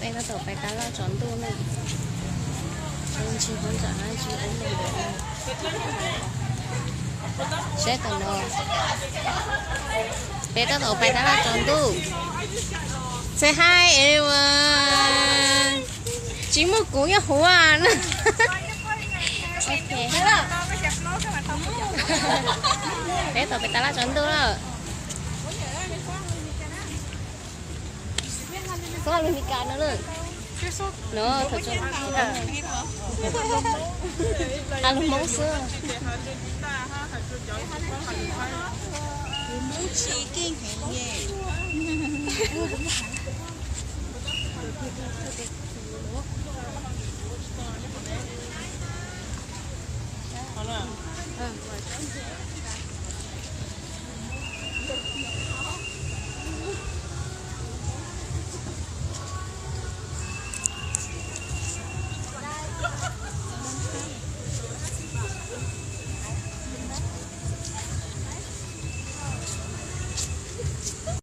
Tab tom pais tab laj tsaus ntuj na. Ntsis hov ntawm no tsis ub me ntawm no. Saib tom no. Peb tab tom pais tab laj tsaus ntuj. Say hi everyone. Tsis muaj kuv nyob huv na. Peb tom pais tab laj tsaus ntuj lawm. Xob lus Mis Kas no lawm. No, a lus Hmoob xwb.